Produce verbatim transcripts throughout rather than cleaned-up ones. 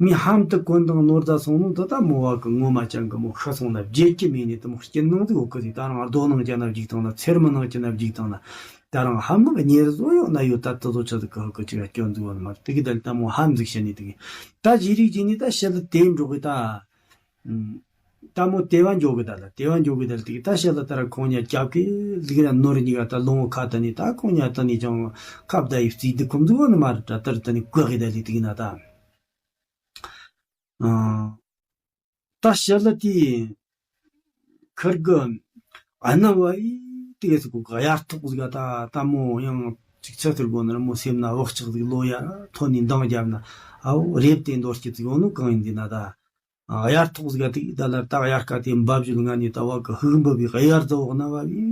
མི་ཧམ་དུ་གོན་དང་ནོར་ད་སོང་ནོ་ད་ད་མོ་བ་གི་ངོ་མ་ཅང་གི་མོ་ཤི་སོང་ན་བརྗེད་ཀྱི་མེད་ནི་དུ་མོ་སྐྱིད་ནང་དུ་འོ་གི་ཟིག་ད་རང་རྡོ་ནང་ཅན་ན་བརྒྱུགས་དང་ན་ཚེར་མ་ནང་ཅན་ན་བརྒྱུགས་དང་ན་ད་རང་ཧམ་མ་གི་ཉེར་བཟོ་ཡོད་ན་ཡོད་ད་དུ་བཟོ་ཆ་ཟིག་གི་ཧ་གི་ཅི་ག་སྐྱོན་འཛུགས་བ་ནི་མ་དུ་གི་ད་ད་མོ་ཧམ་ཟིག་བྱེད་ནི་དུ་གི་ད་ཇི་རིགས་ཇི་ནི་ད་ཤི་ལ་དེ་འགྲོ་གི་ད། ད་མོ་དེ་བ་འཇོག་གི་ད་ལ་དེ་བ་འཇོག་གི་ད་ལ་དེ་གི་ད་ཤི་ལ་ད་ར་ཁོང་ཉ་རྒྱབ་གི་ལིག་ར་ནོར་གཉིས་ཀ་ད་ལོང་བ་ཁ་ད་ནི་ད་ཁོང་ཉ་ད་ནི་ཅང་ཁབ་ད་ཡི་རྩིས་དུ་ཁོམ་འཛུགས་བ་ནི་མ་རེད་ད་ད་ར་ད་ནི་བཀག་གི་ད་ལི་དུ་གི་ན་ད། ཨ། ད་ཤི་ལ་དེ་ཁིར་གི་ཨ་ན་བ་ཡི་དེ་སི་གོ་ག་ཡར་ཐོག་ཟིག་ག་ད་ད་མོ་ཡང་ཅིག་ཆ་ཐུར་གོ་ན་ར་མོ་སེམས་ན་བག་ཆགས་ཟིག་ལོ་ཡ་ཐོ་ནི་འདང་རྒྱབ་ན་ཨའོ་རེབ་དེ་འདོར་སྐྱིད་ཟིག་ཡོང་ནོ་གང་ཡིན་དེ་ན་ད། ཨ། དབྱར་ཐོག་ཟིག་ག་དེ་ད་ལ་ད་དབྱར་ཁ་དེ་འབབ་བཞུད་ང་ནི་ད་བ་གི་ཧུག་འབབ་བི་དབྱར་རྫ་འོག་ན་བ་བི་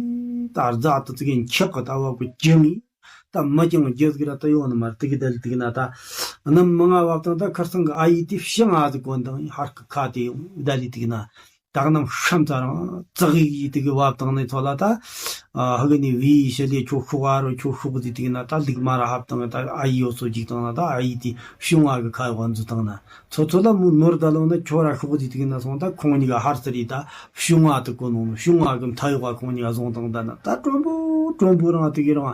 ད་རྫ་ཏི་ཙི་གི་འཁྱག་གི་ད་བ་གི་ཅི་མི་ད་མ་ཅང་རྒྱུ་ཟིག་ར་ད་ཡོང་ནི་མ་རེད་དེ་གི་ད་ལི་དེ་གི་ན་ད་ནམ་མ་ང་བབ་དང་ད་ཁར་སང་གི་ཨ་ཡི་དེ་ཕྱི་ང་ཟིག་གོན་དང་ཧར་གི་ཁ་དེ་ཡོང་ད་ལི་དེ་གི་ན་ད་གི་ནམ་ཤམ་ཚ་རང་ཙག་ཡི་དེ་གི་བབ་དང་ནི་ཚོ་ལ་ད་ཨ་ཧ་གི་ནི་བི་ཤི་ལེ་ཁྱོ་ཤུག་ཨ་རོ་ཁྱོ་ཤུག་དེ་དེ་གི་ན་ད་ལིག་མ་ར་ཧབ་དང་ད་ཨ་ཡི་ཡོ་སོ་ཅིག་དང་ན་ད་ཨ་ཡི་དེ་ཤུང་ཨ་གི་ཁ་ཡོ་འཛུ་དང་ན། ཚོ་ཚོ་ལ་མོ་ནོར་ད་ལོ་ན་ཁྱོ་ར་ཤོག་དེ་དེ་གི་ན་སོང་ད་ཁོང་གཉིས་ཀ་ཧར་ཚ་རི་ད་ཤུང་བ་དུ་གོ་ནོ་ཤུང་བ་གི་མཐའ་ཡོག་ག་ཁོང་གཉིས་ཀ་བཟུང་དང་ད་ན་ད་དྲོན་པོ་དྲོན་པོ་རང་དེ་གི་རང་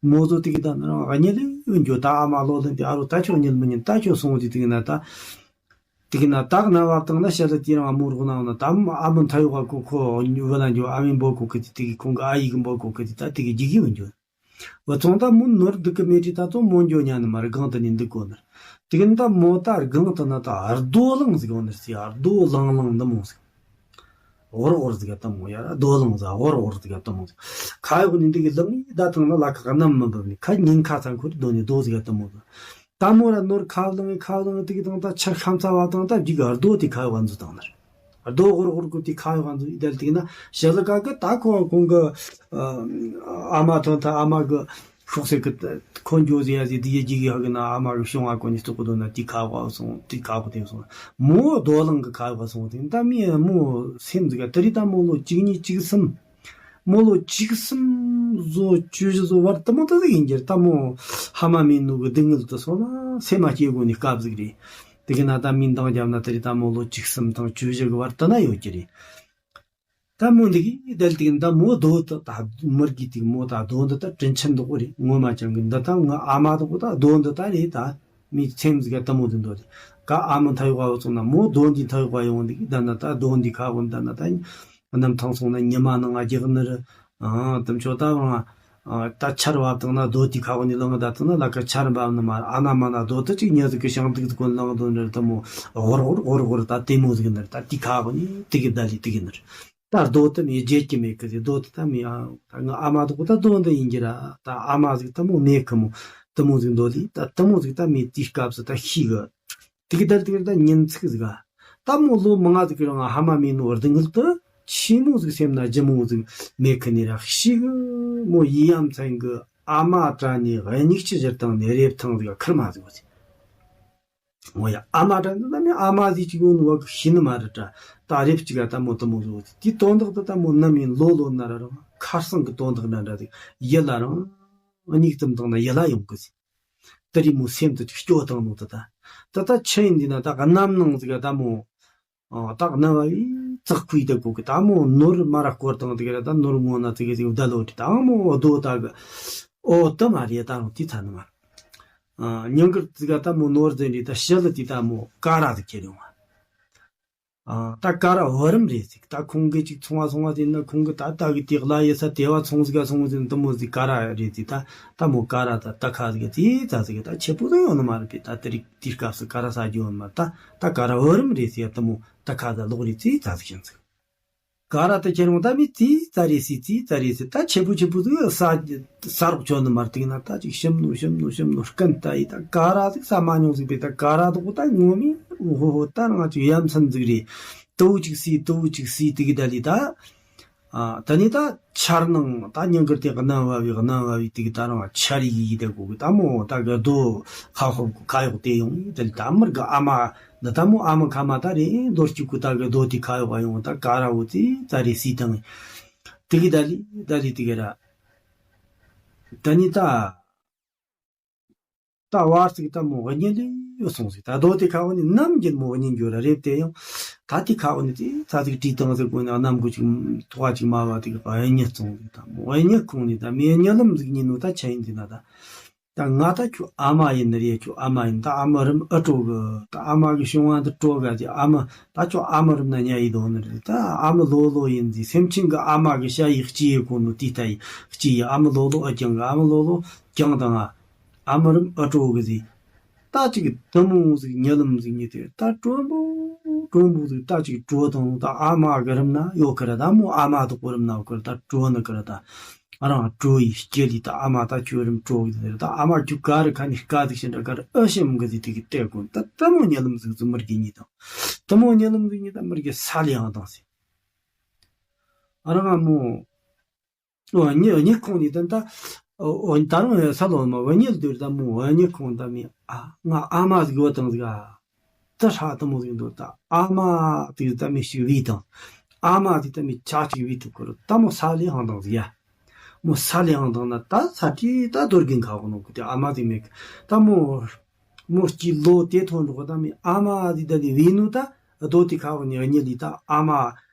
མོ་ཚོ་དེ་གི་ད་ན་རང་གཉིད་ལས་འགྱོ་ད་ཨ་མ་ལོ་ལ་འདི་ཨ་རོ་ད་ཁྱོ་གཉིད་མི་ཉན་ད་ཁྱོ་སོང་དེ་དེ་གི་ན་ད་དེ་གི་ན་ད་གི་ན་བབ་དང་ན་ཤ་ལ་དེ་རང་མོ་རོག་ན་ན་ད་ཨ་མོ་མཐའ་ཡོག་ག་ཁོ་ཁོ་བུ་ལ་འགྱོ་ཨ་མའི་འབོ་གོ་གི་དེ་དེ་གི་ཁོང་གི་ཨ་ཡི་གི་འབོ་གོ་གི་དེ་ད་དེ་གི་ཇི་གི་འོ་འགྱོ། བ་ཚོང་ད་མོ་ནོར་འདུག་གི་མེད་ཀྱི་ད་ཚོ་མོ་འགྱོ་ཉན་ནི་མ་རེད་གང་དུ་ནི་འདུག་གོ་ནི། དེ་གི་ད་མོ་ད་གང་དུ་ན་ད་རྡོ་ལང་ཟིག་ཡོང་ནི་སི་རྡོ་ལང་ལང་འདི་མོ་ཟིག་ཝོར་ཝོར་ཟིག་ད་མོ་ཡ་རྡོ་ལང་ཟ་ཝོར་ཝོར་ཟིག་ད་མོ་ཟིག་ཁ་ཡོག་ནི་འདི་གི་ལང་ཡི་ད་ཐང་ན་ལ་ཁ་ནམ་མི་འབབ་ནི་ཁ་ཉིན་ཁ་ཚང་ཁུར་རྡོ་ནི་རྡོ་ཟིག་ད་མོ་ཟིག་ད་མོ་ར་ནོར་ཁ་ལང་ཡི་ཁ་ལང་ཡི་དེ་གི་དང་ད་ཆར་ཤམ་ཚ་བ་དང་ད་འཇིག་རྡོ་དེ་ཁ་ཡོག་འཛུ་དང་ནི་རེད། རྡོ་ཧོར་ཧོར་གོ་དེ་ཁ་ཡོག་ག་འཛུལ་ཡི་དལ་དེ་ན་ཞལ་ལ་ཀ་གི་ད་ཁོ་ཁོང་གི་ཨ་མ་ཐོན་ཐ་ཨ་མ་གི་ཤོག་སེ་གི་ཁོ་འགྱོ་ཟེ་ཡ་ཟེ་དེ་ཡི་ཇི་གི་ཧ་གི་ན་ཨ་མ་གི་ཤོང་ཨ་གོ་ནི་སྟུག་གི་དོ་ན་དེ་ཁ་གོ་སོང་དེ་ཁ་གོ་དེ་སོང་མོ་རྡོ་ལང་གི་ཁ་གོ་སོང་དེ་ད་མི་མོ་སེམས་ཟིག་ག་དེ་རི་ད་མོ་ལོ་གཅིག་གཉིས་གཅིག་གསུམ་མོ་ལོ་གཅིག་གསུམ་བཟོ་བཅུ་བཞི་བཟོ་བར་དུ་མོ་ད་ཟིག་ཡིན་གྱི་རེད་ད་མོ་ཧ་མ་མིན་ནུ་གི་སྡུག་བསྔལ་དུ་སོང་ན་སེམས་མ་སྐྱེ་གོ་ནི་སྐབས་ཟིག་རེད། དེ་གི་ན་ད་མིན་འདང་རྒྱབ་ན་དེ་རི་ད་མོ་ལོ་བཅུ་གསུམ་དང་བཅུ་བཞི་གི་བར་དུ་ན་ཡོད་ཀྱི་རེད། ད་མོ་འདི་གི་དལ་དེ་གི་ད་མོ་རྡོ་ད་ད་མུར་གི་དེ་མོ་ད་རྡོ་འདི་ད་དྲིན་ཆེན་འདོག་གོ་རེད་ངོ་མ་ཅང་གི་འདི་ད་ང་ཨ་མ་དོག་གོ་ད་རྡོ་འདི་ད་རེད་ད་མི་ཚེམ་ཟིག་ག་ད་མོ་འདི་འདོ་རེད་ག་ཨ་མ་མཐའ་ཡོག་ག་བ་ཚོང་ན་མོ་རྡོ་འདི་མཐའ་ཡོག་ག་ཡོང་འདི་གི་ད་ན་ད་རྡོ་འདི་ཁ་བོ་ད་ན་ད་གནམ་ཐང་སོང་ན་ཉི་མ་ནང་ང་རྒྱག་ནི་རེད། ཨ་དམ་ཆོ་ད་བང་ཨ་ད་ཆར་བབ་དང་ན་རྡོ་དེ་ཁ་བོ་ནི་ལང་ད་དང་ན་ལ་ཁ་ཆར་བབ་ནི་མ་ཨ་ན་མ་ན་རྡོ་ད་ཅིག་ཉ་ཟིག་གི་ཤང་ཏིག་ཏིག་གོན་ལང་དོ་ནི་རེད་ད་མོ་ཧོར་ཧོར་ཧོར་ཧོར་ད་དེ་མོ་ཟིག་ནི་རེད་ད་དེ་ཁ་བོ་ནི་དེ་གི་ད་ལི་དེ་གི་ནི་རེད། ད་རྡོ་དེ་མི་རྒྱལ་གྱི་མེད་གི་ཟིག་རྡོ་དེ་ད་མི་ཨ་ད་ང་ཨ་མ་དོག་ད་རྡོ་འདི་ཡིན་གྱི་ར་ད་ཨ་མ་ཟིག་ད་མོ་མེད་གི་མོ་དེ་མོ་ཟིག་འདོ་ལི་ད་དེ་མོ་ཟིག་ད་མི་དེའི་སྐབས་སུ་ད་ཤི་གི་དེ་གི་ད་དེ་གི་ད་ཉིན་ཚིག་ཟིག་ག་ད་མོ་ལོ་མང་ང་ཟིག་གི་རང་ཧ་མ་མིན་ནོ་རྡུང་གི་ད་ཆི་མོ་ཟིག་སེམས་ན་ལྗིད་མོ་ཟིག་མེད་གི་ནི་ར་ཤི་གི་མོ་ཡི་ཡ་མཚན་གི་ཨ་མ་དྲ་ནི་གཉིས་ཀྱི་ཕྱིར་བཏང་ནི་རེབ་ཐང་ཟིག་ག་ཁུར་མ་ཟིག་བ་ཟིག་འོ་ཡ། ཨ་མ་དྲ་འདི་ན་མི་ཨ་མ་ཟིག་ཅིག་ཡོང་ནི་བ་གི་ཤི་ནི་མ་རེད་དྲ། ད་རེབ་ཅིག་ག་ད་མོ་ད་མོ་ཟོ་ཟིག་དེ་དོན་དག་ད་ད་མོ་ནམ་ཡིན་ལོ་ལོ་ན་ར་རང་ཁར་སང་གི་དོན་དག་འདྲ་འདྲ་ཟིག་ཡིད་ལ་རང་སྙིགས་དུམ་དང་ན་ཡིད་ལ་ཡོང་གི་ཟིག་དེ་རི་མོ་སེམས་དུ་ཅིག་སྐྱོ་བཏང་ནོ་ད་ད། ད་ད་ཆི་ཡིན་འདི་ན་ད་གནམ་ནང་ཟིག་ག་ད་མོ། ཨ་ད་གནམ་བ་བའི་ཙག་ཁུའི་ད་གོ་གི་ད་མོ་ནོར་མ་ར་སྐོར་དང་དེ་ག་ར་ད་ནོར་ངོ་ན་ཙི་གེ་ཟིག་བདའ་ལོ་དྲི་ད་མོ་རྡོ་ད་གི་ཨོ་ད་མ་རེད་ད་རང་དེ་ཚ་ནི་མ། ཨ་ཉང་གར་ཙི་ག་ད་མོ་ནོར་ཟེར་རི་ད་ཤི་ལ་དེ་ད་མོ་ཀ་ར་ཟིག་ཁྱེར་ཡོང་བ། ཨ་ད་ཀ་ར་བུ་རམ་རེད་ཟིག་ད་ཁོང་གི་ཅིག་ཚོང་བ་སོང་བ་དེ་ན་ཁོང་གི་ད་ད་གི་དེ་གླ་ཡེ་ས་དེ་བ་ཚོང་ཟིག་ག་སོང་ཟིག་ད་མོ་ཟིག་ཀ་ར་རེད་ཟིག་ད་ད་མོ་ཀ་ར་ད་ད་ཁ་ཟིག་དེ་ད་ཟིག་ད་ཆེ་པོ་ད་ཡོང་ནི་མ་རེད་པས་ད་དེ་རིགས། དེའི་སྐབས་སུ་ཀ་ར་ཟ་རྒྱུ་ཡོད་མ་ད་ད་ཀ་ར་བུ་རམ་རེད་ཟེར་ཡ་དེ་མོ་ད་ཁ་ཟ་ལོག་རེད་ཙི་ཙ་ཟིག་ཤིང་ཟིག་ཀ་ར་ད་ཁྱེར་འོང་ད་མི་ཙི་ཙ་རེད་ཟེར་ཙི་ཙ་རེད་ཟེར་ད་ཆེ་པོ་ཆེ་པོ་ཟིག་ས་ས་རོགས་ཆོད་ནི་མར་བཏིག་ན་ད་ཅིག་ཤམ་ནོ་ཤམ་ནོ་ཤམ་ནོ་སྐན་ད་ཡི་ད་ཀ་ར་ཟིག་ས་མ་མྱོང་ཟིག་པས་ད་ཀ་ར་དོག་ད་ངོ་མི་འོ་ཧོ་ཧོ་ད་རང་ཅིག་ཡ་མཚན་ཟིག་རེད། དུ་བོ་ཅིག་སི་དུ་བོ་ཅིག་སི་དེ་གི་ད་ལི་ད། ཨ་ད་ནི་ད་ཆར་ནང་ད་ཉིན་དཀར་དེ་གནམ་བབས་པའི་གནམ་བབས་པའི་དེ་གི་ད་རང་ཆར་ཡི་ཡི་དེ་གོ་གི་ད་མོ་ད་གི་རྡོ་ཁ་ཧོབ་གི་ཁ་གཡོག་དེ་ཡོང་ཡི་ད་ལི་ད་མར་གི་ཨ་མ་ད་ད་མོ་ཨ་མ་ཁ་མ་ད་རེ་རྡོ་གཅིག་གུ་ད་གི་རྡོ་དེ་ཁ་གཡོག་ག་ཡོང་ད་ཀ་ར་བོ་ཙི་ཙ་རེ་སི་དང་དེ་གི་ད་ལི་ད་ལི་དེ་གི་ར་ད་ནི་ད། ད་བར་ཙིག་ད་མོ་གཉིད་ལས་ ཡོད་སོང་ཟིག་ད་རྡོ་དེ་ཁ་བོ་ནས་གནམ་གྱི་མོ་གཉིས་འགྱུར་ར་རེད་དེ་ཡང་། ད་དེ་ཁ་བོ་ནས་དེ་ཚ་ཟིག་བྲིས་བཏང་ཟིག་གོ་ནས་གནམ་གོ་ཅིག་ཐོག་ཅིག་མ་བ་དེ་ག་གཉིད་སོང་ཟིག་ད་མོ་གཉིད་ཁོང་ནས་ད་མི་གཉིད་ལམ་ཟིག་གཉིད་ནོ་ད་ཆ་ཡིན་ཟིག་ན་ད། ད་ང་ད་ཁྱོད་ཨ་མ་ཡིན་ནི་རེད། ཁྱོད་ཨ་མ་ཡིན། ད་ཨ་མ་རིམ་ཨ་སྤྲོ་གི། ད་ཨ་མ་གི་བྱུང་བ་འདི་སྤྲོ་ག་དེ་ཨ་མ་ད་ཁྱོད་ཨ་མ་རིམ་ན་ཉལ་ཡི་དོ་ནི་རེད། ད་ཨ་མ་ལོ་ལོ་ཡིན་ཟིག་སེམས་ཅན་གི་ཨ་མ་གི་ཞ་ཡི་གཅིག་ཡི་གོ་ནོ་དེ་ལྟ་ཡི་གཅིག་ཡི་ཨ་མ་ལོ་ལོ་ཨ་ཀྱང་གི་ཨ་མ་ལོ་ལོ་ཀྱང་དང་ཨ་མ་རིམ་ཨ་སྤྲོ་གི་ཟིག་ད་ཅིག་དུ་མོ་ཟིག་གཉིད་ལམ་ཟིག་གཉིད་དེ་ད་དྲོན་པོ་དྲོན་པོ་ཟིག་ད་ཅིག་དྲོ་དང་ད་ཨ་མ་གི་རིམ་ན་ཡོད་ཁི་ར། ད་མོ་ཨ་མ་དོག་པོ་རིམ་ན་ཡོད་ཁི་ར། ད་དྲོ་ནི་ཁི་ར། ད་རང་དྲོ་ཡི་སྐྱེ་ལི་ད་ཨ་མ་ད་ཁྱོད་རིམ་དྲོ་གི་ཟེར། ད་ཨ་མ་ཁྱོད་ག་རི་ཁ་ནི་དཀའ་ཟིག་ཤིན་ཏྲ་ག་རི་ཨ་ཞེ་མི་གི་ཟིག་དེ་གི་ལྟས་གོ་ད་དུ་མོ་གཉིད་ལམ་ཟིག་ཟིག་མི་རྒྱུ་གཉིད་དང་། དུ་མོ་གཉིད་ལམ་ཟིག་གཉིད་ད་མི་རྒྱུ་ས་ལེ་ཡང་དང་ཟིག་ཨ་རང་ཨ་མོ། འོ་གཉིད་གཉིད་ཁོང་ནས་ད་ད། འོ་ད་རུང་ས་ལོ་མ་འོ་གཉིད་དུས་ད་མོ་འོ་གཉིད་ཁོང་ད་མི་ཨ་ང་ཨ་མ་ཟིག་ཡོད་དང་ཟིག་ཨ། ད་ཧྲ་ད་མོ་ཟིག་འདུག་ད་ཨ་མ་དེ་ད་མི་ཞིག་བི་དང་། ཨ་མ་དེ་ད་མི་ཆ་ཅིག་བི་ཐུབ་ཁུར་ད་མོ་ས་ལེ་ཧང་དང་ཟིག་ཡ། མོ་ས་ལེ་ཧང་དང་ན་ད་ས་ཁྲི་ད་རྡོ་རྒན་ཁ་གོ་ནོ་གི་དེ་ཨ་མ་ཟིག་མེད་གི་ད་མོ། མོ་སྐྱིད་ལོ་དེ་ཐོན་འགྲོ་གི་ད་མི་ཨ་མ་ཟིག་ད་ལི་བི་ནུ་ད་རྡོ་དེ་ཁ་གོ་ནི་གཉིད་ལི་ད་ཨ་མ་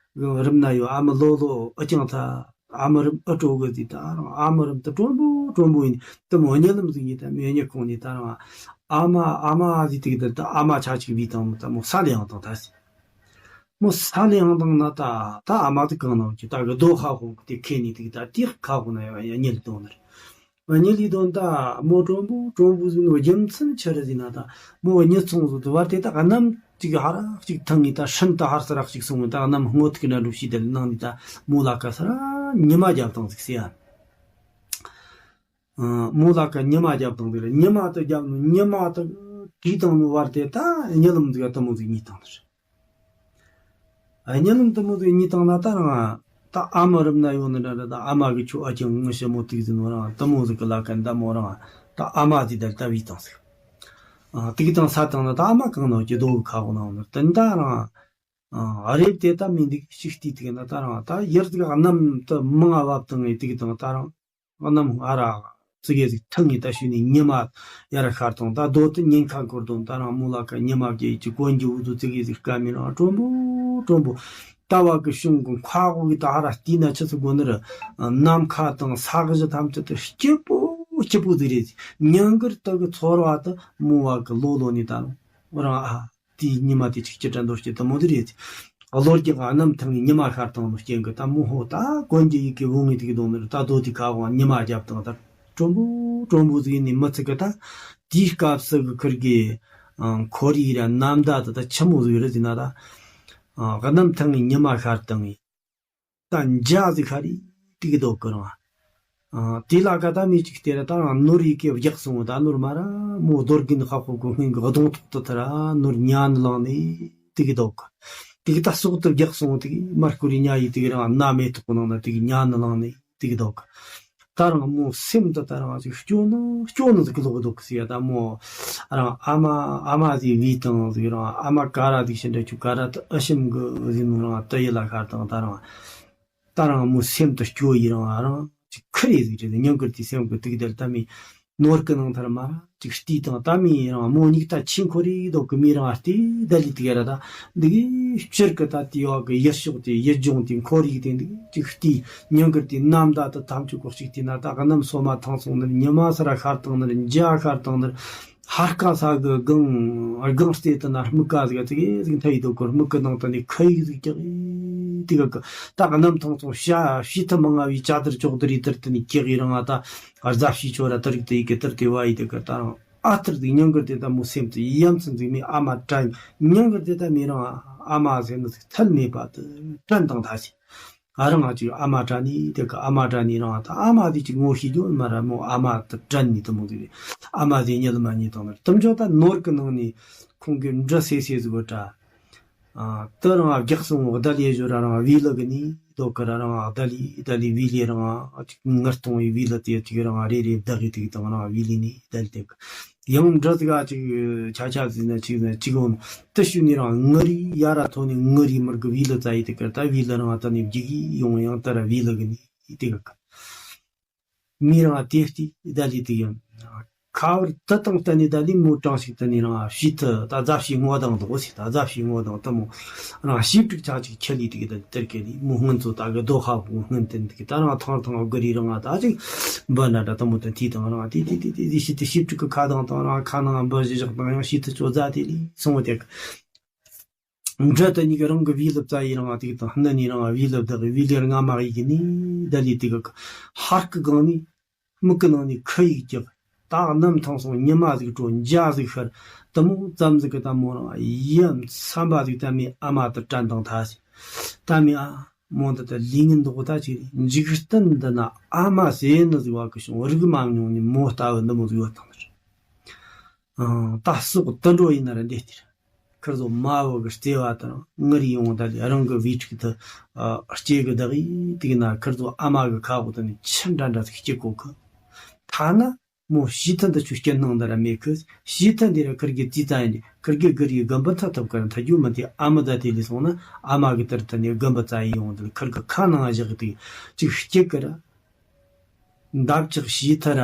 རིམ་ན་ཡོད་ཨ་མ་ལོ་ལོ་ཨ་ཅང་ད། ཨ་མ་རིམ་ཨ་སྤྲོ་གི་ཟིག་ད་རང་ཨ་མ་རིམ་ད་དྲོན་པོ་དྲོན་པོ་ཡིན་དུ་མོ་གཉིད་ལམ་ཟིག་གཉིད་ད་མི་གཉིད་ཁོང་གཉིད་ད་རང་ཨ་མ་ཨ་མ་ཟིག་དེ་གི་ད་ད་ཨ་མ་ཆ་ཅིག་བི་དང་མོ་ད་མོ་ས་ལེ་ཡང་དང་ད་ཟིག་མོ་ས་ལེ་ཡང་དང་ན་ད་ད་ཨ་མ་དེ་གང་ན་ཅི་ད་གི་རྡོ་ཁ་ཁོང་གི་དེ་ཁེ་ནི་དེ་གི་ད་དེ་ཁ་ཁོང་ན་ཡང་ཡང་གཉིད་དོན་ནི་རེད། གཉིད་ལི་དོན་ད་མོ་དྲོན་པོ་དྲོན་པོ་ཟིག་ནོ་རྒྱུ་མཚན་ཆི་རེད་ཟེར་ན་ད་མོ་གཉིད་སོང་ཟིག་དུ་བར་དེ་ད་གནམ་གཅིག་ཧ་ར་གཅིག་ཐང་ངི་ད་ཧྲིན་ད་ཧར་ས་ར་གཅིག་སོང་ངི་ད་གནམ་སྔོ་ཐིག་ན་འགྲོ་ཤི་དེ་ནང་ནི་ད་མོ་ལ་ཀ་ས་ར་ཉི་མ་རྒྱབ་དང་ཟིག་ཟེར་ཡ། མོ་ལ་ཀ་ཉི་མ་རྒྱབ་དང་ཟིག་ར་ཉི་མ་ད་རྒྱབ་ནོ་ཉི་མ་ད་གྲིས་དང་ནོ་བར་དེ་ད་གཉིད་ལམ་ཟིག་ད་མོ་ཟིག་གཉིད་དང་ཟིག་གཉིད་ལམ་དུ་མོ་དེ་གཉིད་བཏང་ན་ད་རང་ད་ཨ་མ་རིམ་ན་ཡོང་ནི་འདྲ་འདྲ་ད་ཨ་མ་གི་ཁྱོད་ཨ་ཅང་ངི་ཞི་མོ་ཏིག་ཟིན་ནོ་རང་དུ་མོ་ཟིག་གི་ལ་ཀ་འདའ་མོ་རང་ད་ཨ་མ་ཟིག་དལ་ལྟ་བུའི་བཏང་ཟིག་ཨ་ཏིག་བཏང་ས་བཏང་ན་ད་ཨ་མ་གང་ནང་གི་རྡོ་གི་ཁ་གོ་ནང་ནི་དེ་འདྲ་རང་ཨ་རེབ་དེ་ད་མི་འདུག་ཤིག་ཏི་ཏིག་ན་ད་རང་ད་ཡར་ཟིག་གནམ་དུ་མང་ང་བབ་བཏང་ངེ་ཏིག་བཏང་ད་རང་། གནམ་ང་ར་ཙི་གེ་ཟིག་ཐང་ངེ་ད་ཤུ་ནི་ཉི་མ་ཡར་ཤར་དང་ད་རྡོ་དུ་ཉེན་ཁ་འཁོར་དང་ད་རང་མོ་ལ་ཀ་ཉི་མ་བརྒྱད་ཀྱི་གོན་གྱི་འུ་དུ་ཙི་གེ་ཟིག་སྐམ་མི་རང་དྲོན་པོ་དྲོན་པོ་ལྟ་བ་གི་གཞུང་གི་མཁའ་དབུགས་ཀྱི་ད་ཧ་ར་བལྟས་ན་ཆི་ཟིག་དགོ་ནི་ར་ནམ་མཁའ་དང་ས་གཞི་ཐམས་ཅད་དུ་སྐྱིད་པོ་སྐྱིད་པོ་ཟིག་རེད། ཉིན་དཀར་དུ་གི་ཚོར་བ་དུ་མོ་བ་གི་ལོ་ལོ་ནི་ད་རང་རང་ཨ། དེའི་ཉི་མ་དེ་ཅིག་ཅི་འདྲ་འདོར་སྐྱེ་དུ་མོ་དེ་རེད། གློ་རྒྱག་གནམ་ཐང་གི་ཉི་མ་ཤར་དང་ལོ་སྐྱེ་གི་ད་མོ་ཧོ་ད་གོན་གྱི་ཡི་གེ་བོ་ངེ་དེ་གི་དོང་ནི་རེད། ད་རྡོ་དེ་ཁ་བོ་ཉི་མ་རྒྱབ་དང་ད་དྲོན་པོ་དྲོན་པོ་ཟིག་ནི་མི་ཚིག་གི་ད་དེའི་སྐབས་སུ་གི་ཁུར་གི་ཁོར་ཡི་ར་ནམ་ཟླ་དེ་ད་ཆི་མོ་ཟིག་རེད་ཟེར་ན་ད་གནམ་ཐང་གི་ཉི་མ་ཤར་དང་ངི། ད་འཇའ་ཟིག་ཁ་རི་ཏིག་གི་དོག་གི་རང་། དེ་ལ་ཀ་ད་མི་གཅིག་སྟེ་ར་ད་རང་ནོར་ཡི་གེ་བརྒྱག་སོང་ད་ནོར་མ་ར་མོ་རྡོར་གིན་ཁ་ཁོ་གི་སྔོན་གི་གདོང་ཐོག་ཏུ་ཐ་ར་ནོར་ཉ་ནི་ལང་ནི་ཏིག་གི་དོག་གི། ཏིག་ད་སོག་ཏུ་བརྒྱག་སོང་ཏིག་མར་ཁུ་རི་ཉ་ཡི་ཏིག་རང་ན་མེ་ཐོག་གི་ནང་ན་ཏིག་ཉ་ནི་ལང་ནི་ཏིག་གི་དོག་གི། ད་རང་མོ་སེམས་དུ་ད་རང་ཅིག་སྐྱོ་ནི་སྐྱོ་ནི་ཟིག་གི་ལོག་གི་དོག་གི་སི་ཡ་ད་མོ་རང་ཨ་མ་ཨ་མ་ཟིག་བི་དང་ཟིག་རང་ཨ་མ་ཀ་ར་ཟིག་ཤིན་ཏུ་ཆུ་ཀ་ར་ཏུ་ཨ་ཞིམ་གི་ཟིག་ནོ་རང་ཏུ་ཡི་ལ་ཤར་དང་ད་རང་། ད་རང་མོ་སེམས་དུ་སྐྱོ་ཡི་རང་རང་ཅིག་ཁུར་ཡི་ཟིག་རེད། ཉང་གིར་དེ་སེམས་གི་ཏིག་དལ་ད་མི་ནོར་གི་ནང་ཐར་མ་ཅིག་ལྟས་དང་ད་མི་རང་མོ་གཉིས་ད་ཆེ་འཁོར་ཡི་དོག་གི་མི་རང་ལྟས་ད་ལི་ཏིག་ར་ད་འདི་གི་སྤྱིར་གི་ད་དེ་ཡོག་གི་ཡུལ་ཕྱོགས་དེ་ཡུལ་ལྗོངས་དེ་འཁོར་ཡིག་དེ་འདི་ཅིག་ལྟས་ཉང་གིར་དེ་ནམ་ཟླ་དུ་ཐམས་ཅད་གོ་ཅིག་དེ་ན་ད་གནམ་སོ་མ་ཐང་སོང་ནི་ཉི་མ་ས་ར་ཤར་དང་ནི་འཇའ་ཤར་དང་ནི། ཧར་ཀ་ས་གི་སྒང་སྒང་སྟེ་དུ་ན་སྨུག་ཀ་ཟིག་ཙི་གེ་ཟིག་མཐའ་ཡི་དོ་གོ་སྨུག་གི་ནང་དུ་ནི་ཁ་ཡིག་ཟིག་ཀྱག་ཡི་དི་ག་གི་ད་གནམ་ཐང་སོང་ཤ་ཤི་ཐུ་མ་ང་བའི་ཅ་དར་ཅོག་དི་རི་དར་དུ་ནི་ཀྱག་ཡི་རང་ཨ་ད་རྫ་ཤི་ཆོ་ར་དར་གི་དི་ཡི་གི་དར་དི་བ་ཡི་དི་གི་ད་རང་ཨ་དར་དི་ཉང་གི་དི་ད་མོ་སེམས་དི་ཡམ་སེམས་ཟིག་མི་ཨ་མ་དྲན་ཉང་གི་དི་ད་མི་རང་ཨ་མ་ཟེར་ནི་ཟིག་ཐལ་མེད་པ་དི་དྲན་དང་ད་ཤི། ཨ་རང་ང་ཅིག་ཨ་མ་དྲན་ནི་དེ་ག་ཨ་མ་དྲན་ནི་རང་ད་ཨ་མ་དེ་ཅིག་ངོ་ཤེས་རྒྱུ་མ་ར་མོ་ཨ་མ་དེ་དྲན་ནི་དེ་མོ་དེ་ཨ་མ་དེ་ཉལ་མ་ཉལ་དང་ནི་དེ་འཇོག་ད་ནོར་གི་ནང་ནི་ཁོང་གི་འདྲི་སེ་སེ་ཟིག་གོ་དྲ། ཨ་དེ་རང་བརྒྱག་སོང་བ་ད་ལི་ཞོ་ར་རང་བི་ལི་གི་ནི་དོ་གི་ར་རང་ད་ལི་ད་ལི་བི་ལི་རང་ཅིག་ངར་གཏོང་བའི་བི་ལི་དེ་ཅིག་རང་རེ་རེ་བདག་གི་དེ་དང་རང་བི་ལི་ནི་ད་ལི་དེ་གི། ཡང་འདྲ་ཟིག་ག་ཅིག་ཆ་ཆ་ཟིག་ན་ཅིག་ན་ཅིག་འོང་། དེ་ཞུ་ནི་རང་ངུ་རི་ཡ་ར་ཐོ་ནི་ངུ་རི་མར་གི་བི་ལི་ཙ་ཡི་དེ་ཀར་ད་བི་ལི་རང་ད་ནི་བརྒྱུག་གི་ཡོང་ཡང་ད་ར་བི་ལི་གི་ནི་དེ་ག་མི་རང་དེ་སྟི་ད་ལི་དེ་ཡང་ ཁ་བར་དུ་དང་བསྟན་ནས་ད་ལི་མོ་གྲངས་ཤིག་དུ་ནི་རང་ཕྱི་དུ་ད་རྫ་ཕྱི་ངོ་དང་འདུག་ཟེར། ད་རྫ་ཕྱི་ངོ་དང་དུ་མོ་རང་ཞིབ་ཀྲིག་ཆག་ཅིག་ཁྱེར་ལི་དེ་གི་ད་དེར་ཁེ་ལི་མོ་སྔོན་ཚོ་ད་གི་རྡོ་ཁ་བོ་སྔོན་དེ་འདི་གི་ད་རང་ཐང་ཐང་གི་རི་རང་ད་ཅིག་འབུ་ན་ད་དུ་མོ་དེ་དེ་དང་རང་དེ་དེ་དེ་དེ་ཞིབ་ཏུ་ཞིབ་ཀྲིག་གི་ཁ་དང་དང་རང་ཁ་ནང་འབུ་ཞི་ཞག་དང་ཡང་ཞིབ་ཏུ་ཅོ་རྫ་དེ་ལི་སོང་བ་དེ་གི། འདྲ་དེ་གཉིས་ཀྱི་རང་གི་བི་ལབ་རྩ་ཡི་རང་དེ་དང་སྣ་ནི་རང་བི་ལབ་དག་བི་ལེར་ང་མ་ཡི་གི་ནི་ད་ལི་དེ་གི་ཧར་གི་གང་ནི་མིག་གི་ནང་ནས་ཁུ་ཡིག་རྒྱག་ད་གནམ་ཐང་སོང་ཉི་མ་ཟིག་དྲོ་འཇའ་ཟིག་ཤར་དུ་མོ་ཙམ་ཟིག་གི་ད་མོ་རང་ཡ་མཚན་པ་ཟིག་ད་མི་ཨ་མ་དུ་དྲན་དང་ཐ་ཟིག་ད་མི་ཨ་མོ་འདི་ད་ལི་ངན་འདོག་ད་ཅིག་རེད། འཇིག་རྟེན་འདི་ན་ཨ་མ་ཟེར་ནི་ཟིག་བ་གི་བྱུང་རིག་མ་མྱོང་ནི་མོ་ལྟ་བུ་འདི་མོ་ཟིག་ཡོད་དང་ནི་རེད། ཨང་། ད་སོག་དུད་འགྲོ་ཡིན་ན་ར་འདི་སྟེར། ཁིར་ཚོ་མ་བུ་གི་བརྩེ་བ་དང་ངུར་ཡོང་ད་ལི་རང་གི་བི་ཕྲུག་ཏུ་ཨ་སྐྱེ་གི་བདག་ཡིན་དུས་ན་ཁིར་ཚོ་ཨ་མ་གི་ཁ་འོག་ཏུ་ནི་ཆི་འདྲ་འདྲ་ཟིག་སྐྱེ་གོ་གི། ཐ་ན་མོ་ཤི་ཐན་དུ་ཆུ་སྐྱེ་སྣང་འདི་ར་མེད་གི། ཤི་ཐན་འདི་ར་ཁིར་གི་རྩིས་རྩ་ཡིན་ཏེ་ཁིར་གི་གི་རི་གི་འབུ་ཐ་ཐབ་ཀར་མཐའ་རྒྱུ་མི་དེ་ཨ་མ་ད་དེ་ལས་སོང་ན་ཨ་མ་གི་ཏིར་ཏུ་ནི་གི་འབུ་རྩ་ཡིན་ཡོང་དུ་ཁིར་གི་ཁ་ནང་བཞག་གི་དུས་ཅིག་སྐྱེ་གི་ར། འདབ་ཆགས་ཤིས་ཐ་ར།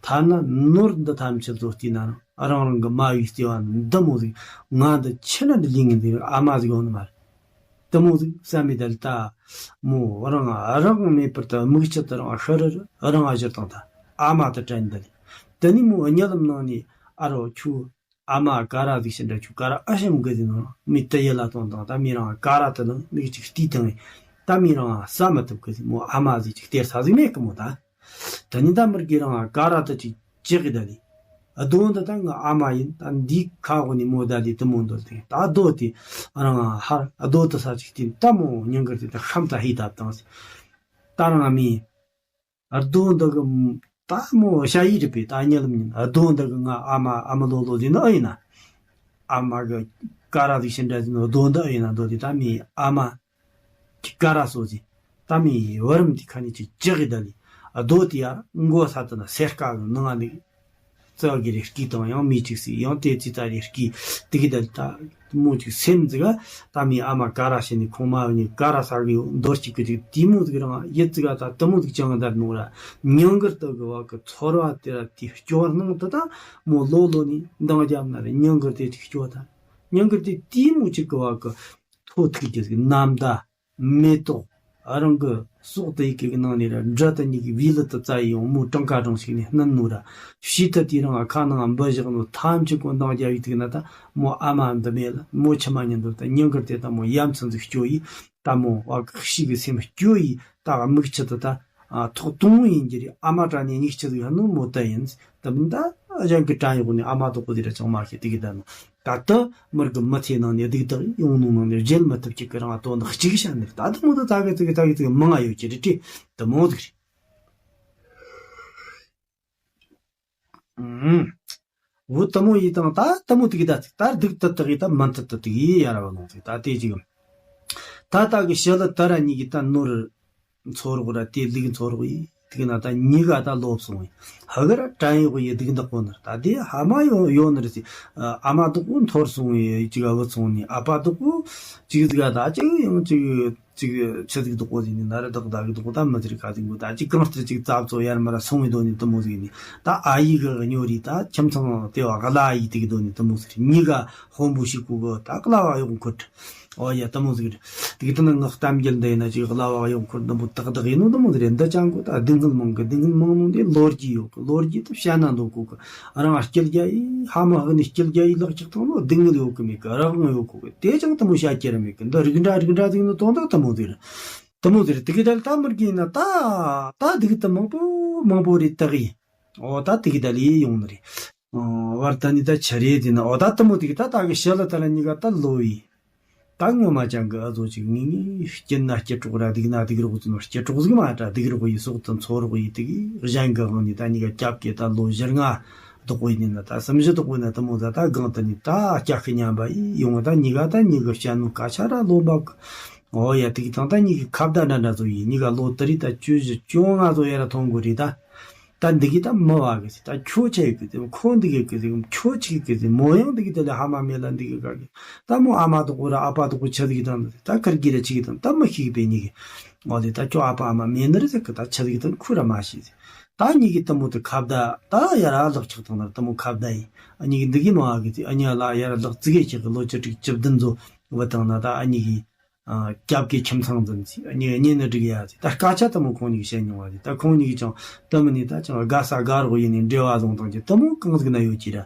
ཐ་ན་ནོར་འདི་ཐམས་ཅད་བཟོ་བལྟས་ན་རང་རང་གི་མ་བའི་བརྩེ་བ་འདི་མོ་ཟིག་ང་འདི་ཆི་ན་འདི་ལིང་ངི་འདི་ཨ་མ་ཟིག་ཡོང་ནི་མ་རེད། དེ་མོ་ཟིག་བསམ་མི་དལ་ད། མོ་རང་རང་མེད་པར་ད་མིག་ཆུ་དུ་རང་ཤི་རི་རི་རང་ཨ་ཞར་དང་ད་ཨ་མ་དུ་དྲན་འདི་ལི། དེ་ནི་མོ་གཉིད་ལམ་ནང་ནས་ཨ་རོ་ཁྱོད། ཨ་མ་ཀ་ར་ཟིག་ཤི་འདྲ་ཁྱོད་ཀ་ར་ཨ་ཞེམ་གི་ཟིན་ནོ་མི་དེ་ཡེ་ལ་ཏོང་དང་ད་མི་རང་ཀ་ར་དེ་ནང་མིག་ཅིག་བལྟས་དང་ད་མི་རང་ས་མ་ཐུབ་གི་ཟིན་མོ་ཨ་མ་ཟིག་ཅིག་སྟེར་ས་ཟིག་མེད་གི་མོ་ད། ད་ནི་ད་མིར་གི་རང་ཀ་ར་དེ་ཅིག་ཅི་གི་ད་ལི། རྡོ་འདི་ད་ང་ཨ་མ་ཡིན་ད་འདི་ཁ་འོག་ནི་མོ་ད་ལི་དེ་མོ་འདོད་དེ་ད་རྡོ་དེ་རང་ཧར་རྡོ་དེ་ས་ཅིག་དེ་ད་མོ་ཉིན་དཀར་དེ་ད་ཤམ་ད་ཧི་ད་བཏང་ཟིན། ད་རང་ཨ་མི། རྡོ་འདི་གི་ད་མོ་ཤ་ཡི་རི་པའི་ད་གཉིད་ལམ་ཉིན་རྡོ་འདི་གི་ང་ཨ་མ་ཨ་མ་ལོ་ལོ་ཟིན་ནི་ཨ་ཡིན་ན། ཨ་མ་གི་ཀ་ར་ཟིག་ཤི་འདྲ་ཟིན་ནི་རྡོ་འདི་ཨ་ཡིན་ན་རྡོ་དེ་ད་མི་ཨ་མ་གི་ཀ་ར་སོ་ཟིན། ད་མི་བུ་རམ་དེ་ཁ་ནས་ཅིག་ཅི་གི་ད་ལི་རྡོ་དེ་ཡར་མགོ་ས་དུ་ན་སེར་ཀ་གི་ནང་ང་ནི། རྩ་བ་གི་རེ་སྐྱིད་དང་ཡང་མི་གཅིག་སི་ཡང་དེ་ཙི་ཙ་རེ་སྐྱིད་དེ་གི་དལ་ད་མོ་གཅིག་སེམས་ཙི་ག་ད་མི་ཨ་མ་ཀ་ར་ཤི་ནི་ཁོང་མ་བུ་ནི་ཀ་ར་ས་གི་ཡོད་མདོར་གཅིག་གི་ཅིག་དེ་མོ་ཟིག་རང་ཡིད་ཙི་ག་ད་དེ་མོ་ཟིག་ཅང་བདར་ནོ་ར་ཉང་གར་དུ་གི་བ་གི་ཚོར་བ་དེ་ར་དེ་སྐྱོ་བ་སྣང་དུ་ད་མོ་ལོ་ལོ་ནི་འདང་རྒྱབ་ན་རེ་ཉང་གར་དེ་ཅིག་སྐྱོ་ད་ཉང་གར་དེ་དེ་མོ་གཅིག་གི་བ་གི་ཐོ་ཐུག་གི་ཟིག་ནམ་ད། མེ་ཏོག་རང་གི་སྲོག་དེ་ཡི་གེ་གི་ནང་ནས་ར་འདྲ་དང་ཉིད་ཀྱི་བི་ལི་དུ་བཙའ་ཡི་ཡོང་མོ་གྲངས་ཀ་གྲངས་ཤིག་ནས་སྣུན་ནོ་ར། ཕྱི་ཐ་དེ་རང་ཁ་ནང་འབུ་བཞག་ནོ་ཐམས་ཅད་ཀོ་འདང་རྒྱ་བའི་ཐིག་ན་ད་མོ་ཨ་མ་འདི་མེད་ལ་མོ་ཆི་མ་ཉན་འདོད་ད་ཉིན་དཀར་དེ་ད་མོ་ཡ་མཚན་ཟིག་སྐྱོ་ཡི་ད་མོ་བ་གི་ཤི་གི་སེམས་སྐྱོ་ཡི་ད་མིག་ཆུ་དུ་ད་ཐོག་དུང་ཡིན་གྱི་རེད། ཨ་མ་དྲ་ནས་མིག་ཆུ་ཟིག་ཧ་ནོ་མོ་ད་ཡིན་ད་མིན་ད་གཞན་གི་དྲན་ཡོག་ནས་ཨ་མ་དོག་པོ་དེ་ར་ཅང་མ་ཤེས་དེ་གི་ད་ནོ། ད་ལྟ་མིར་གི་མི་ཚེ་ནང་ནས་སྡུག་དག་ཡོང་ནོ་ནང་ནས་བརྗེད་མི་ཐུབ་ཅིག་གི་རང་དོན་དག་གཅིག་བཤད་ནས་ད་དུང་དུ་ད་གི་ཙི་གི་ད་གི་ཙི་གི་མང་ང་ཡོད་ཀྱི་རེད་དྲི་དུ་མོ་ཟིག་རེད། ཨུམ། བུ་དུ་མོ་ཡི་དང་ད་དུ་མོ་དུ་གི་ད་ད་སྡུག་ཏུ་དག་གི་ད་མི་མཐུ་དུ་དུ་གི་ཡ་ར་བ་ནོ་ཟིག་ད་དེ་ཅིག་ད་ད་གི་ཤི་ལ་ད་ར་གཉིས་གི་ད་ནོར། འཚོ་རོགས་ར་དེ་ལུག་འཚོ་རོགས་ཡིན་དུག་ན་ད་གཉིས་ཀ་ད་ལོབ་སོང་ཡིན་ཧ་གི་ར་བྲན་གཡོག་ཡིན་སྡུག་འདག་པོ་ནི་ར་ད་དེ་ཧ་མ་ཡོད་ཡོད་ནི་རེད་ཟེར། ཨ་མ་སྡུག་པོ་འཐོར་སོང་ཡིན་ཅིག་ཨ་བུ་ཚོང་ནི་ཨ་ཕ་སྡུག་པོ་ཅིག་ཟིག་ཨ་ད་ཅིག་ཡང་ཅིག་ཅིག་ཆི་ཟིག་སྡུག་པོ་ཟིག་ནི་ན་ར་བདག་བདག་གི་སྡུག་པོ་ད་མི་ཟེར་ཁ་ཟིག་གོ་ད་ཅིག་གང་ལྟར་ཅིག་རྩ་བཙོ་ཡར་མར་སོང་བའི་དོན་ནི་དུ་མོ་ཟིག་ནི་ད་ཨ་ཡིག་གི་སྨྱོ་རི་ད་ཁྱིམ་ཚང་དེ་བ་ག་ལ་ཨ་ཡིག་དེ་གི་དོན་ནི་དུ་མོ་ཟིག་གཉིས་ཀ་དཔོན་པོ་ཞིག་གོ་གི་ད་ཀ་ལ་བ་གཡོག་འཁོར། ཨོ་ཡ་དུ་མོ་ཟིག་རེད། དེ་གི་དུ་ནི་ངག་གཏམ་རྒྱུད་འདི་ཡིན་ན་ཅིག་གླ་བ་གཡོག་འཁོར་འདི་མོ་ཏག་ཏག་ཡིན་ནོ་དུ་མོ་ཟིག་རེད། འདི་ཅང་གོ་ད་སྡུག་བསྔལ་མང་གི་སྡུག་བསྔལ་མང་ནོ་འདི་ལོ་རྒྱུས་ཡོད་གི་ལོ་རྒྱུས་དུ་བཤད་ན་འདོད་གོ་གི་རང་སྐྱིད་རྒྱ་ཡི་ཧ་མ་ཧ་ནི་སྐྱིད་རྒྱ་ཡི་ལག་ཅིག་ཐོང་ནོ་སྡུག་བསྔལ་ཡོད་གི་མེད་གི་རང་དབང་ཡོད་གོ་གི་དེ་ཅང་དུ་མོ་བཤད་རྒྱུ་ར་མེད་གི་འདི་རིགས་འདྲ་རིགས་འདྲ་ཟིག་ནི་དོན་དག་དུ་མོ་ཟིག་རེད། དུ་མོ་ཟིག་རེད། དེ་གི་ད་ལྟ་མི་རྒན་ན་ད་ད་སྡུག་དུ་མང་པོ་མང་པོ་རེད་དག་ཡིན། ཨོ་ད་དེ་གི་ད་ལི་ཡོང་ནི་རེད། ཨོ་བར་ད་ནི་ད་ཆ་རེད་དེ་ན་ཨོ་ད་དུ་མོ་དེ་གི་ད་ད་གི་ཤ་ལ་ད་ལ་གཉིས་ཀ་ད་ལོ་བའི། ད་ངོ་མ་ཅང་གི་ཨ་ཟོ་ཅིག་ངེས་ངེས་སྐྱིད་ན་སྐྱིད་གྲོགས་ར་སྡུག་ན་སྡུག་རོགས་ཙི་ནོ་སྐྱིད་གྲོགས་ཟིག་མ་ད་སྡུག་རོགས་ཡི་སོགས་དང་ཚོ་རོགས་ཡི་དེ་གི་གཞན་གི་དབང་ནི་ད་གཉིས་ཀ་སྐྱབས་ཀྱི་ད་ལོ་བཞི་ལྔ་ལྡོག་པོ་ཡིན་ན་ད་སུམ་བཞི་ལྡོག་པོ་ཡིན་ན་དུ་མོ་ད་ད་གང་ད་ནི་ད་སྐྱ་ཁི་ཉམས་པ་ཡི་ཡོང་ད་གཉིས་ཀ་ད་གཉིས་ཀི་བཤད་ནོ་སྐད་ཆ་ར་ལོ་འབབ་གི་ཨོ་ཡ་དེ་གི་དང་ད་གཉིས་ཀི་ཁ་བརྡ་འདྲ་འདྲ་ཚོ་ཡིན་གཉིས་ཀ་ལོ་དེ་རིགས་ད་བཅུ་བཞི་བཅོ་ལྔ་ཚོ་ཡ་ར་མཐོང་དགོས་རེད་ད། ད་འདི་གི་ད་མི་བ་གི་ཟེར་ད་ཁྱོ་ཆ་ཡི་གི་ཟེར་ཁོ་འདི་གི་གི་ཟེར་ཁྱོ་ཆི་གི་གི་ཟེར་མོ་ཡང་འདི་གི་དེ་ལས་ཧ་མ་མེད་ལ་འདི་གི་ག་གི་ད་མོ་ཨ་མ་དོག་གོ་ར་ཨ་ཕ་དོག་གོ་ཆ་ཟིག་དང་ད་ཁར་གི་ར་ཆི་གི་དང་ད་མི་ཤི་གི་པའི་གཉིས་གི་ཨོ་དེ་ད་ཁྱོ་ཨ་ཕ་ཨ་མ་མེད་ནི་རེད་ཟེར་གི་ད་ཆ་ཟིག་དང་ཁུ་ར་མ་ཤི་ཟེར། ད་གཉིས་ཀྱི་དེ་མོ་དེ་ཁ་བརྡ་ད་ཡར་ལག་ཆགས་བཏང་ན་དེ་མོ་ཁ་བརྡ་ཡིན། ཨ་གཉིས་ཀྱི་འདི་གི་མ་བ་གི་དེ་ཨ་གཉིས་ལ་ཡར་ལག་ཙི་གེ་ཆགས་གི་ལོ་བཅུ་དྲུག་བཅུ་བདུན་ཚོ་བུད་བཏང་ན། ད་ཨ་གཉིས་ཀྱི་སྐྱབས་ཀྱི་ཁྱིམ་ཚང་འཛིན་ཚེ་གཉིས་གཉེན་ནི་སྒྲིག་ཡ་ཚེ། ད་སྐད་ཆ་དེ་མོ་ཁོང་གཉིས་བཤད་མྱོང་བ་རེད། ད་ཁོང་གཉིས་ཀྱིས་ཀྱང་དེ་མིན་ནས་ད་ཅང་དགའ་ས་དགའ་རོགས་ཡིན་ནས་འབྲེལ་བ་བཟུང་བཏང་རྒྱུ་དེ་མོ་གང་ཟིག་ན་ཡོད་ཀྱི་ར།